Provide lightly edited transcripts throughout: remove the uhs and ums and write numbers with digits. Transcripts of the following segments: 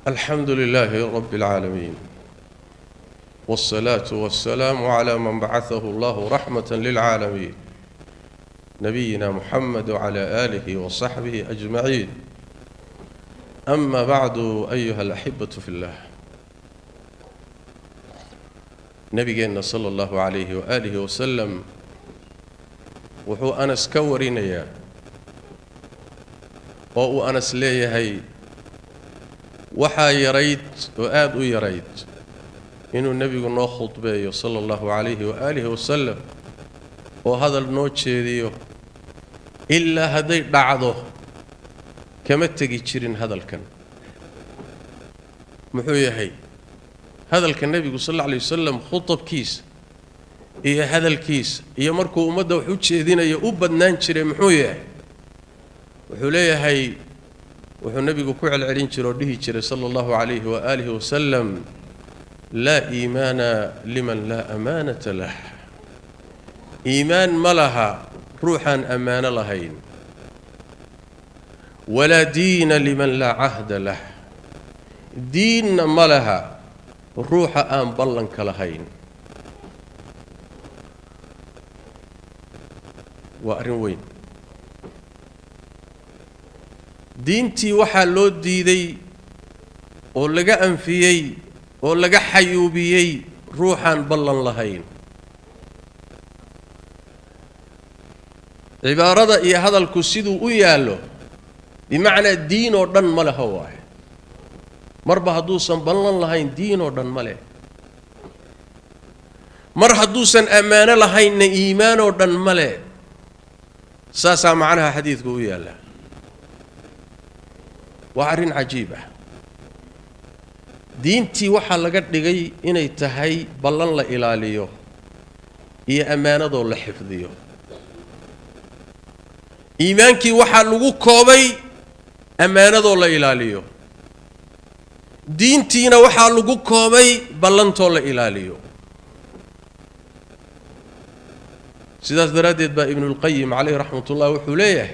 الحمد لله رب العالمين، والصلاة والسلام على من بعثه الله رحمة للعالمين، نبينا محمد وعلى آله وصحبه أجمعين. أما بعد، أيها الأحبة في الله، نبينا صلى الله عليه وآله وسلم wuxuu Anas ka warinayaa oo uu Anas leeyahay: waxaa yarayd oo aada u yarayd inuu nebigu noo khudbeeyo sala allahu calayhi waaalihi wasalam oo hadal noo jeediyo, ilaa hadday dhacdo kama tegi jirin hadalkan. Muxuu yahay hadalka nebigu sal alla alay wasalam? Khutabkiisa iyo hadalkiisa iyo markuu ummadda wax u jeedinayo u badnaan jiray muxuu yahay? Wuxuu leeyahay, wuxuu nebigu ku celcelin jiray oo dhihi jiray sala allahu calayhi waaalihi wasalam: "Laa iimaana liman laa amaanata lah." Iimaan ma laha ruuxaan ammaano lahayn. "Walaa diina liman laa cahda lah." Diinna ma laha ruuxa aan ballanka lahayn. Waa arrin weyn. Diintii waxaa loo diiday oo laga anfiyey oo laga xayuubiyey ruuxaan ballan lahayn. Cibaarada iyo hadalku siduu u yaallo, bimacnaa diin oo dhan ma leha waaye. Marba hadduusan ballan lahayn, diin oo dhan ma leh. Mar hadduusan ammaano lahaynna, iimaan oo dhan ma leh. Saasaa macnaha xadiidku u yaallaa. Waa arrin cajiib ah. Diintii waxaa laga dhigay inay tahay ballan la ilaaliyo iyo ammaanadoo la xifdiyo. Iimaankii waxaa lagu koobay ammaanadoo la ilaaliyo, diintiina waxaa lagu koobay ballantoo la ilaaliyo. Sidaas daraaddeed baa Ibnulqayim calayhi raxmat ullah wuxuu leeyahay: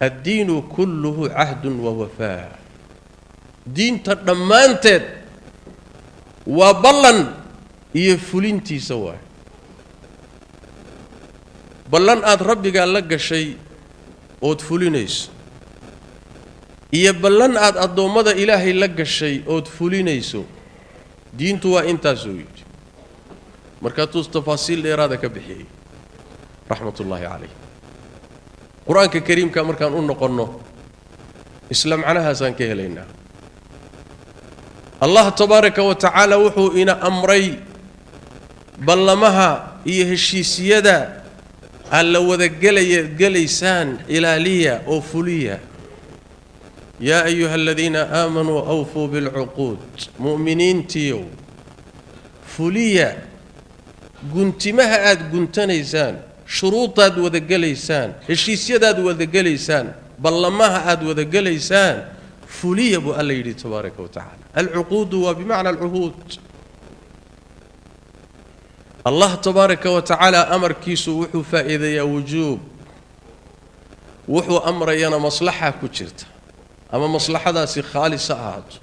"Addiinu kulluhu cahdun wa wafaa." Diinta dhammaanteed waa ballan iyo fulintiisa. Waay ballan aada rabbigaa la gashay ood fulinayso iyo ballan aada addoommada Ilaahay la gashay ood fulinayso. Diintu waa intaasuu yidhi. Markaatuu tafaasiil dheeraada ka bixiyey raxmat ullaahi calayh. Qur-aanka kariimka markaan u noqonno, isla macnahaasaan ka helaynaa. Allah tabaaraka wa tacaala wuxuu ina amray ballamaha iyo heshiisyada aad la wada gelaya gelaysaan ilaaliya oo fuliya. "Yaa ayuha aladiina aamanuu awfuu bilcuquud." Mu'miniintiyow, fuliya guntimaha aada guntanaysaan, shuruudaad wada gelaysaan, heshiisyadaad wada gelaysaan, ballamaha aada wada gelaysaan fuliya, buu Alla yidhi tabaaraka wa tacaala. Alcuquudu waa bimacna alcuhuud. Allah tabaaraka wa tacaala amarkiisu wuxuu faa'iideeyaa wujuub. Wuxuu amrayana maslaxa ku jirta, ama maslaxadaasi khaalis ha ahaato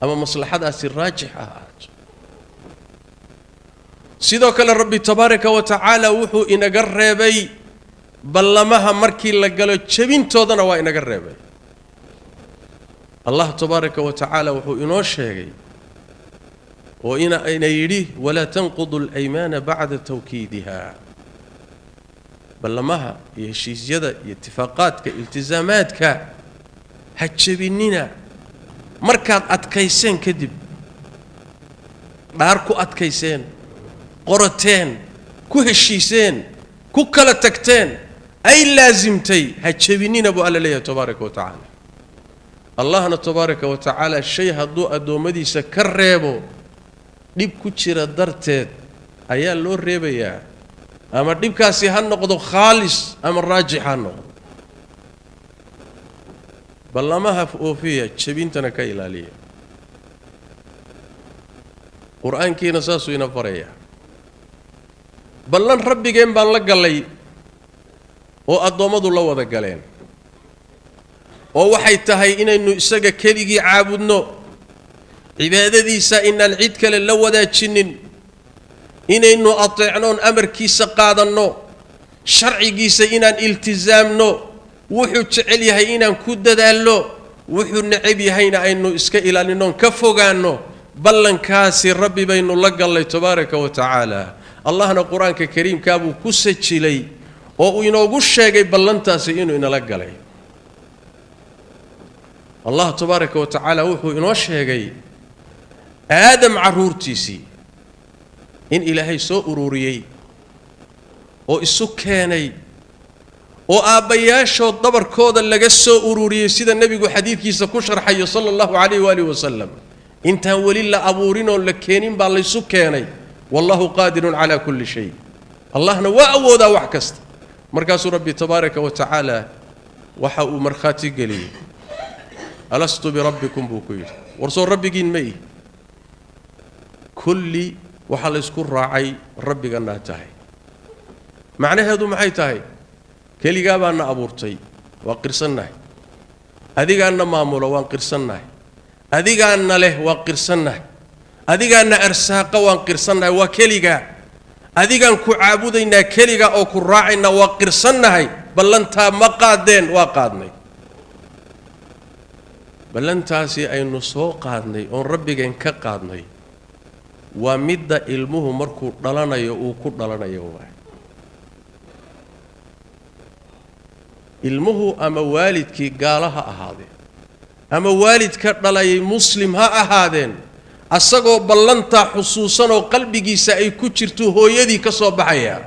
ama maslaxadaasi raajix ha ahaato. Sidoo kale Rabbi tabaaraka wa tacaala wuxuu inaga reebay ballamaha markii la galo jebintoodana waa inaga reebay. Allah tabaaraka wa tacaala wuxuu inoo sheegay oo ina yidhi: "Walaa tanqudu alaymaana bacda tawkiidiha." Ballamaha iyo heshiisyada iyo itifaaqaadka, iltisaamaadka ha jebinina markaad adkayseen kadib, dhaar ku adkayseen, qorateen, ku heshiiseen, ku kala tagteen, ay laasimtay, ha jebinina, buu Alla leeyahay tabaaraka wa tacaala. Allahna tabaaraka wa tacaala shay hadduu addoommadiisa ka reebo, dhib ku jira darteed ayaa loo reebayaa, ama dhibkaasi ha noqdo khaalis ama raajix ha noqdo. Ballamaha oofiya, jebintana ka ilaaliya. Qur-aankiina saasuu ina farayaa. Ballan Rabbigeen baan la gallay oo addoommadu la wada galeen, oo waxay tahay inaynu isaga keligii caabudno. Cibaadadiisa inaan cid kale la wadaajinin, inaynu ateecnoon amarkiisa qaadanno, sharcigiisa inaan iltisaamno, wuxuu jecel yahay inaan ku dadaallo, wuxuu necab yahayna aynu iska ilaalinoon ka fogaanno. Ballankaasi rabbi baynu la gallay tabaaraka wa tacaala. Allahna qur-aanka kariimkaa buu ku sajilay oo uu inoogu sheegay ballantaasi inuu inala galay. Allah tabaaraka wa tacaala wuxuu inoo sheegay Aadam carruurtiisii in Ilaahay soo ururiyey oo isu keenay oo aabbayaashood dabarkooda laga soo ururiyey, sida nebigu xadiidkiisa ku sharxayo sala allahu calayh waalihi wasalam. Intaan weli la abuurin oo la keenin baa laysu keenay. Wallahu qaadirun calaa kulli shay, Allahna waa awoodaa wax kasta. Markaasuu Rabbi tabaaraka wa tacaala waxa uu markhaati geliyey, alastu birabbikum buu ku yidhi, warsoo rabbigiin ma ihi? Kulli waxaa laysku raacay rabbiganaa tahay. Macnaheedu maxay tahay? Keligaa baana abuurtay, waa qirsannahay. Adigaanna maamulo, waan qirsannahay. Adigaanna leh, waan qirsannahay. Adigaanna arsaaqa, waan qirsannahay. Waa keligaa. Adigaan ku caabudaynaa keligaa oo ku raacaynaa, waa qirsannahay. Ballantaa ma qaadeen? Waa qaadnay. Ballantaasi aynu soo qaadnay oon rabbigeen ka qaadnay waa midda ilmuhu markuu dhalanayo uu ku dhalanayo. Waay ilmuhu ama waalidkii gaalo ha ahaadeen ama waalid ka dhalayay muslim ha ahaadeen, asagoo ballantaa xusuusanoo qalbigiisa ay ku jirto hooyadii ka soo baxayaa.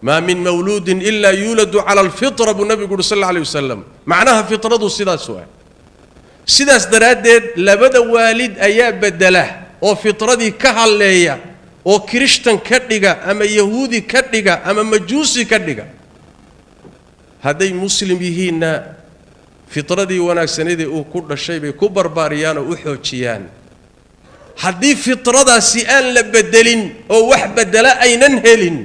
Maa min mawluudin ilaa yuuladu cala alfitra buu nabigu uhi sal alla alay wasalam. Macnaha fitradu sidaas waay. Sidaas daraaddeed labada waalid ayaa beddela oo fitradii ka halleeya oo kirishtan ka dhiga ama yahuudi ka dhiga ama majuusi ka dhiga. Hadday muslim yihiinna fitradii wanaagsanadii uu ku dhashay bay ku barbaariyaan oo u xoojiyaan. Haddii fitradaasi aan la beddelin oo wax beddela aynan helin,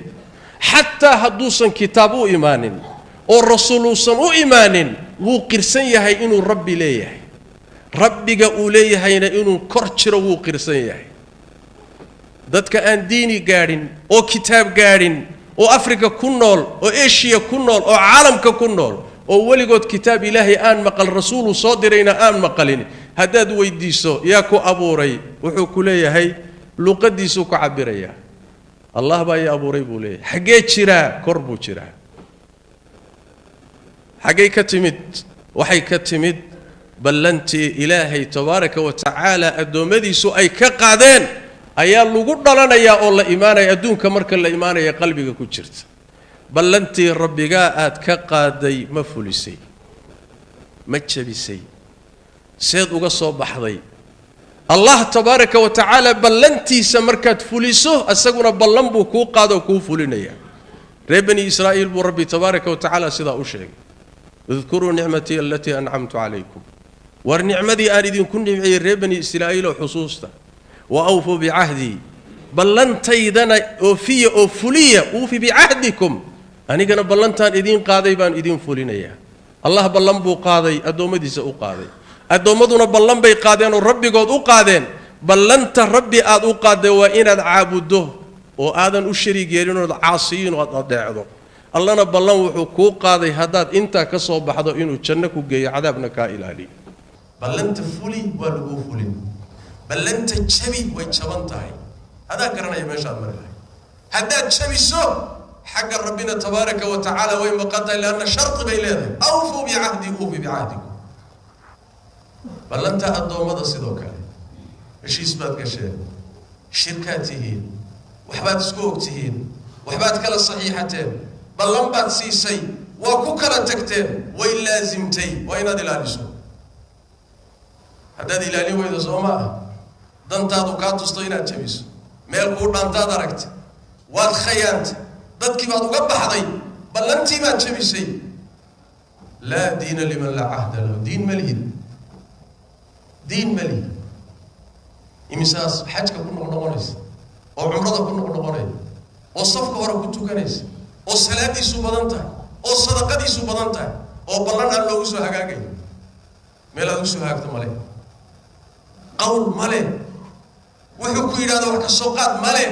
xataa hadduusan kitaab u imaanin oo rasuul uusan u imaanin, wuu qirsan yahay inuu rabbi leeyahay. Rabbiga uu leeyahayna inuu kor jiro wuu qirsan yahay. Dadka aan diini gaadhin oo kitaab gaadhin oo Afrika ku nool oo Eshiya ku nool oo caalamka ku nool oo weligood kitaab Ilaahay aan maqal, rasuuluu soo dirayna aan maqalin, haddaad weydiiso yaa ku abuuray, wuxuu ku leeyahay luqadiisuu ku cabirayaa, Allah baa ii abuuray buu leeyahay. Xaggee jiraa? Kor buu jiraa. Xaggay ka timid? Waxay ka timid ballantii Ilaahay tabaaraka wa tacaala addoommadiisu ay ka qaadeen ayaa lagu dhalanayaa oo la imaanaya adduunka. Marka la imaanaya qalbiga ku jirta ballantii rabbigaa aad ka qaaday ma fulisay? Ma jabisay? Seed uga soo baxday? Allah tabaaraka wa tacaala ballantiisa markaad fuliso, isaguna ballan buu kuu qaadoo kuu fulinaya. Reer Bani Israa'iil buu Rabbi tabaaraka wa tacaala sidaa u sheegay, udkuruu nicmatii alatii ancamtu calaykum, war nicmadii aan idinku nimciyey reer Bani Israa'iiloo xusuusta, wa awfuu bicahdii, ballantaydana oofiya oo fuliya, uufi bicahdikum, anigana ballantaan idiin qaaday baan idiin fulinayaa. Allah ballan buu qaaday addoommadiisa u qaaday, addoommaduna ballan bay qaadeen oo rabbigood u qaadeen. Ballanta rabbi aad u qaadday waa inaad caabuddo oo aadan u shariig yeelin ood caasiyiin oo aad adeecdo. Allana ballan wuxuu kuu qaaday haddaad intaa ka soo baxdo inuu janno ku geeyo, cadaabna kaa ilaaliyo. Ballanta fuli, waa laguu fulin. Ballanta jabi, way jaban tahay. Adaa garanaya meeshaad mari lahay. Haddaad jabiso xagga rabbina tabaaraka wa tacaala way maqan tahay, leanna shardi bay leedahay, awfuu bicahdi uufi bicahdikum. Ballanta addoommada sidoo kale, heshiis baad gasheen, shirkaad tihiin, waxbaad isku og tihiin, waxbaad kala saxiixateen, ballan baad siisay, waa ku kala tagteen, way laasimtay, waa inaad ilaaliso. Haddaad ilaalin weydo, soo ma ah dantaadu kaa tusto inaad jabiso, meel kuu dhaantaad aragtay, waad khayaantay, dadkii baad uga baxday, ballantii baad jabisay. Laa diina liman laa cahda lahu, diin ma lihid, diin ma lihid. Imisaas xajka ku noqnoqonaysa oo cumrada ku noqnoqonaya oo safka hore ku tukanaysa oo salaadiisu badan tahay oo sadaqadiisu badan tahay oo ballan aan loogu soo hagaagay, meel aad ugu soo hagaagto male. Qowl male, wuxuu ku yidhahdo wax ka soo qaad male,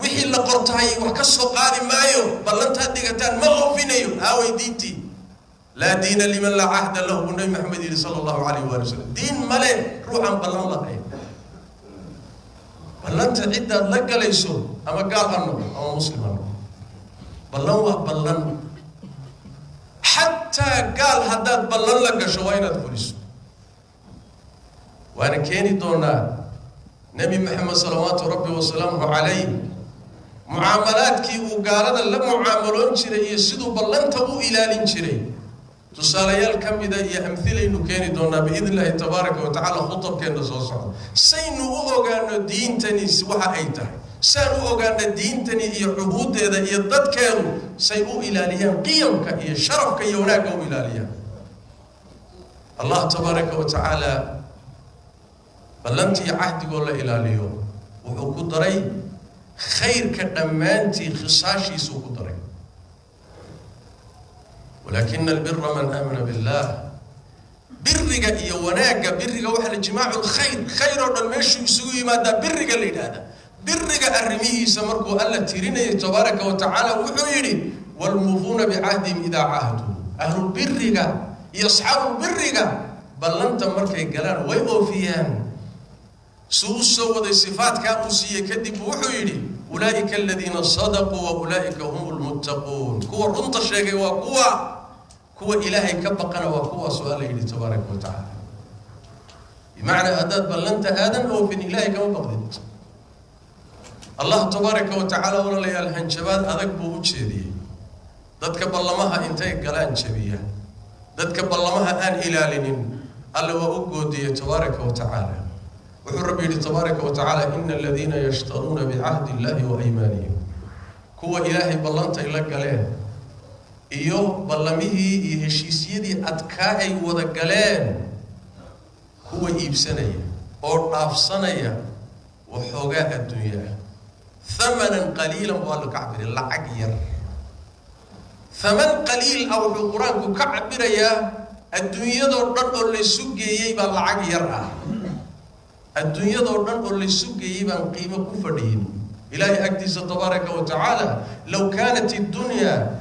wixii la qortahay wax ka soo qaadi maayo, ballantaad dhigataan ma oofinayo. Aaway diintii? Laa diina liman laa cahda lahu, buu Nabi Maxamed yidhi sala allahu calayh waali wasalam. Diin male ruuxaan ballan lahayn. Ballanta ciddaad la galayso, ama gaal ha noqdo ama muslim ha noqdo, ballan waa ballan. Xataa gaal haddaad ballan la gasho, waa inaad fuliso. Waana keeni doonaa Nebi Maxamed salawaatu rabbi wasalaamuhu calayh mucaamalaadkii uu gaalada la mucaamaloon jiray iyo siduu ballanta u ilaalin jiray. Tusaalayaal ka mida iyo amhilaynu keeni doonaa biidn illaahi tabaaraka wa tacala khutabkeenna soo socda, saynu u ogaano diintani waxa ay tahay, saan u ogaano diintani iyo cuhuuddeeda iyo dadkeedu say u ilaaliyaan qiyamka iyo sharafka iyo wanaagga u ilaaliyaan. Allah tabaaraka wa tacaala ballantii cahdigoo la ilaaliyo wuxuu ku daray khayrka dhammaantii khisaashiisuu ku daray. Walaakina albira man aamana billah. Biriga iyo wanaagga, biriga waxaa la jimaacu lkhayr, khayr oo dhan meeshuu isugu yimaadaa biriga la yidhaahda. Biriga arrimihiisa markuu Alla tirinayay tabaaraka wa tacaala, wuxuu yidhi: waalmuufuuna bicahdihim idaa caahaduu. Ahlulbiriga iyo asxaabulbiriga ballanta markay galaan way oofiyaan. Suu u soo waday sifaatkaa uu siiyey kadib, wuxuu yidhi: ulaa'ika aladiina sadaquu wa ulaa'ika hum lmuttaquun. Kuwa runta sheegay waa kuwa Ilaahay ka baqana waa kuwaasoo Alla yidhi tabaaraka wa tacaala. Bimacnaa, haddaad ballanta aadan oofin, Ilaahay kama baqdid. Allah tabaaraka wa tacaala, walaalayaal, hanjabaad adag buu u jeediyey dadka ballamaha intay galaan jabiya, dadka ballamaha aan ilaalinin. Alla waa u goodiyey tabaaraka wa tacaala. Wuxuu Rabbi yidhi tabaaraka wa tacaala: ina aladiina yashtaruuna bicahdi illahi wa aymaanihim. Kuwa Ilaahay ballantay la galeen iyo ballamihii iyo heshiisyadii adkaa ay wada galeen kuwa iibsanaya oo dhaafsanaya waxoogaa adduunyaa, thamanan qaliilan buu Alla ka cabiray, lacag yar, thaman qaliil ah. Wuxuu Qur-aanku ka cabirayaa adduunyadoo dhan oo laysu geeyey baa lacag yar ah. Adduunyadoo dhan oo laysu geeyey baan qiimo ku fadhiyin Ilaahay agtiisa tabaaraka wa tacaala. Low kaanat iddunya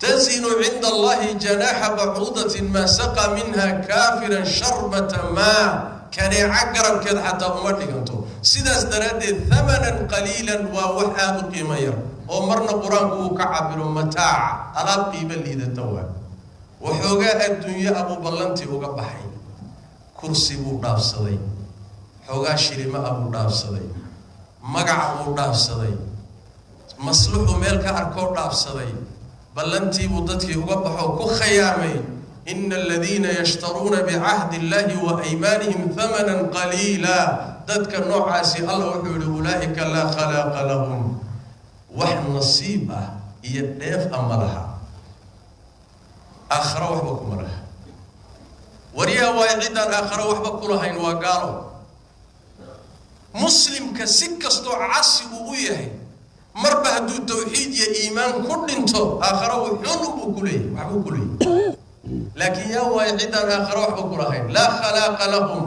tazinu cinda Allahi janaaxa bacuudatin maa saqa minha kaafiran sharbata maa, kaneeco garabkeed xataa uma dhiganto. Sidaas daraaddeed, thamanan qaliilan waa wax aada u qiimo yar, oo marna Qur-aanku uu ka cabiro mataaca, alaab qiimo liidata. Waa waxoogaa adduunyo abuu ballantii uga baxay. Kursi buu dhaafsaday, xoogaa shilima ah buu dhaafsaday, magac buu dhaafsaday, masluxuu meel ka arkoo dhaafsaday, ballantiibuu dadkii uga baxoo ku khayaamay. Ina aladiina yashtaruuna bicahdi illahi wa aymaanihim hamanan qaliila, dadka noocaasi Alla wuxuu yihi: ulaa'ika laa khalaaqa lahum, wax nasiib ah iyo dheef ah ma laha, aakharo waxba kuma laha. Waryaa, waayo ciddaan aakharo waxba ku lahayn waa gaalo. Muslimka si kastoo casi uu u yahay, marba hadduu tawxiid iyo iimaan ku dhinto, aakharo wuxuun unbuu ku leeyahy, waxbuu ku leeyahy. Laakiin yaa waayo ciddaan aakharo waxba ku lahayn? Laa khalaaqa lahum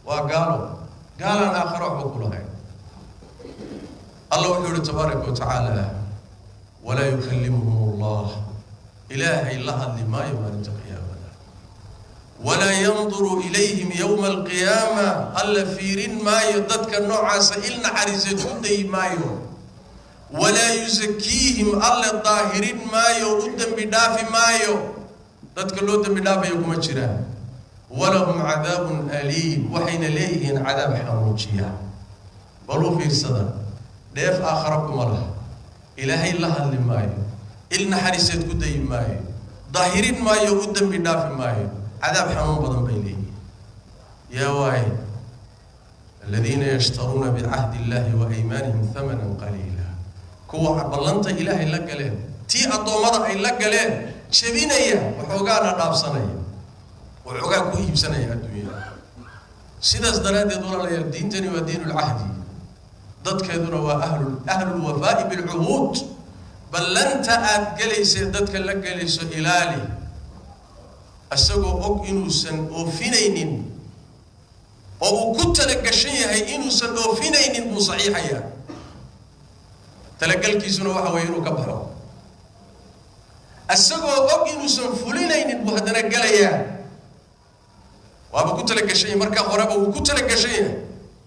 waa gaalo, gaalaan aakharo waxba ku lahayn. Alla wuxuu yihi tabaaraka wa tacaala: walaa yukallimuhum Allah, Ilaahay la hadli maayo maalinta qiyaamada, walaa yanduru ilayhim yowma alqiyaama, Alla fiirin maayo dadka noocaasa, il naxariiseed ku dayi maayo, walaa yusakiihim, Alle daahirin maayo, u dembi dhaafi maayo, dadka loo dembi dhaafayo kuma jiraan, walahum cadaabun aliim, waxayna leeyihiin cadaab xanuujiya. Baluu fiirsada: dheef aakhara kuma laha, Ilaahay la hadli maayo, il naxariiseed ku dayi maayo, daahirin maayo, u dembi dhaafi maayo, cadaab xanuun badan bay leeyihiin. Yaa waaye? Aladiina yashtaruuna bicahdi illahi wa aymaanihim hamanan qaliila, kuwa ballanta Ilaahay la galeen, tii addoommada ay la galeen jebinaya, waxoogaana dhaafsanaya, waxoogaa ku iibsanaya adduunyada. Sidaas daraaddeed, walaalayaal, diintani waa diin ulcahdi, dadkeeduna waa ahlulwafaa'i bilcuhuud. Ballanta aada gelaysa, dadka la gelayso, ilaali. Isagoo og inuusan oofinaynin. Oo uu ku talagashan yahay inuusan oofinaynin buu saxiixayaa. Talagalkiisuna waxa weeye inuu ka baxo. Isagoo og inuusan fulinaynin buu haddana gelayaa. Waaba ku talagashan yahay marka horeba, wuu ku talagashan yahay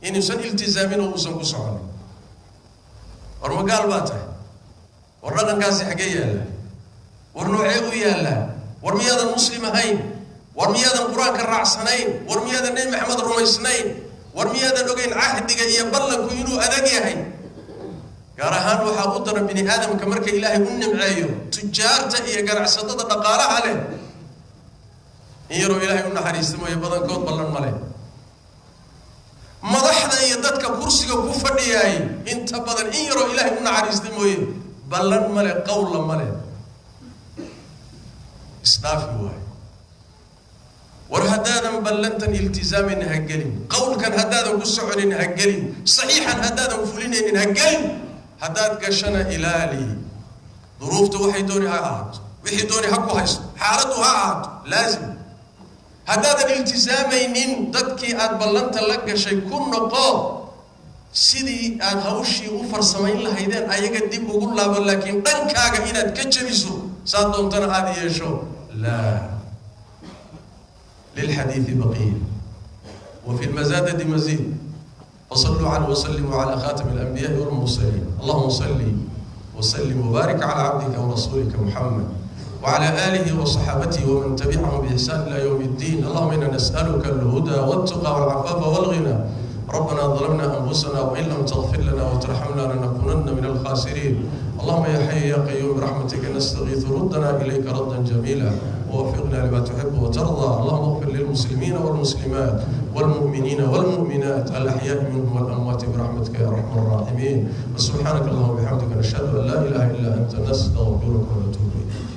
inuusan iltizaamin oo uusan ku soconin. War ma gaal baa tahay? War dhaqankaasi xaggee yaallaa? War noocee u yaallaa? War miyaadan muslim ahayn? War miyaadan Qur-aanka raacsanayn? War miyaadan Nebi Maxamed rumaysnayn? War miyaadan ogeyn cahdiga iyo ballanku inuu adag yahay? Gaar ahaan waxaa u daran bini aadamka marka Ilaahay u nimceeyo, tujaarta iyo ganacsatada dhaqaalaha leh. In yaroo Ilaahay u naxariista mooye, badankood ballan ma leh. Madaxda iyo dadka kursiga ku fadhiyaay inta badan, in yaroo Ilaahay u naxariista mooye, ballan male, qowlla male, isdhaafi waayo. War haddaadan ballantan iltizaamayna, ha gelin. Qowlkan haddaadan ku soconin, ha gelin. Saxiixan haddaadan fulinaynin, ha gelin. Haddaad gashana, ilaali. Duruufta waxay dooni ha ahaato, wixii dooni ha ku haysto, xaaladdu ha ahaato, laazim haddaadan iltisaamaynin, dadkii aad ballanta la gashay ku noqo. Sidii aad hawshii u farsamayn lahaydeen ayaga dib ugu laabo. Laakiin dhankaaga inaad ka jabiso, saad doontana aada yeesho, laa. للحديث بقية وفي المزادة مزيد. وصلوا على وسلموا على خاتم الأنبياء والمرسلين. اللهم صل وسلم وبارك على عبدك ورسولك محمد وعلى آله وصحابته ومن تبعهم بإحسان إلى يوم الدين. اللهم إنا نسألك الهدى والتقى والعفاف والغنى. ربنا ظلمنا أنفسنا وإن لم تغفر لنا وترحمنا لنكونن من الخاسرين. اللهم يا حي يا قيوم، برحمتك نستغيث، ردنا إليك ردا جميلا ووفقنا لما تحب وترضى. اللهم اغفر للمسلمين والمسلمات والمؤمنين والمؤمنات، الأحياء منهم والأموات، برحمتك يا أرحم الراحمين. وسبحانك اللهم وبحمدك، نشهد أن لا إله إلا أنت، نستغفرك ونتوب إليك.